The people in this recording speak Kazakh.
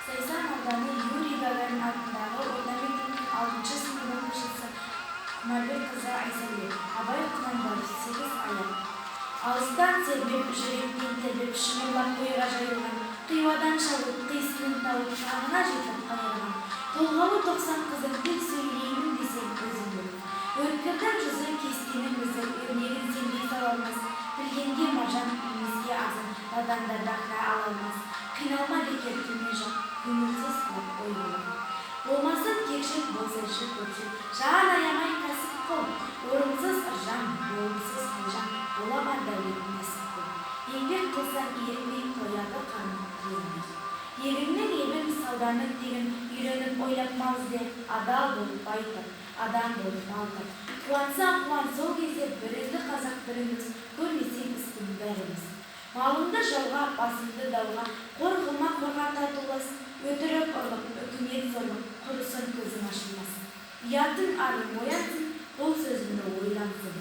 Зайсан ауданы Юрий Гагарин атындағы орта мектебінің алтыншы сынып оқушысы Құмарбекқызы Айсәуле. Абай Құнанбаев. Сегіз аяқ. Алыстан сермеп, жүректен тербеп, шымырлап бойға жайылған, Қиуадан шауып, қисынын тауып, тағына жетіп қайырған, толғауы 90 қызым, тіл сөйлеймін десең, өзің біл. Өткірдің жүзі, кестенің ізі, өрнегін сендей сала алмас. Білгенге маржан, білмеске азан, надандар бақыра ала алмас. Қиналма бекер, түрме жақ, көңілсіз қылып ой қылып. Болмасын кекшіл, болсайшы көпшіл, жан аямай кәсіп қыл. Орынсыз ыржаң, болымсыз қылжаң, бола ма дәулет нәсіп қыл. Еңбек қылсаң ерінбей, тояды қарның тіленбей. Егіннің ебін, сауданың тегін үйреніп, ойлап мал ізде. Адал болып бай тап, адам болып мал тап. Қуансаң, қуан сол кезде, біріңді қазақ біріңіз, көрмесең істің бәріміз. Малыңды жауға, басыңды дауға қор қылма, қорға татулас. Өтірік ұрлық, үкімет зорлық, құрысын, көзің ашылмас. Ұятың, арың оянсын, бұл сөзімді ойлансын.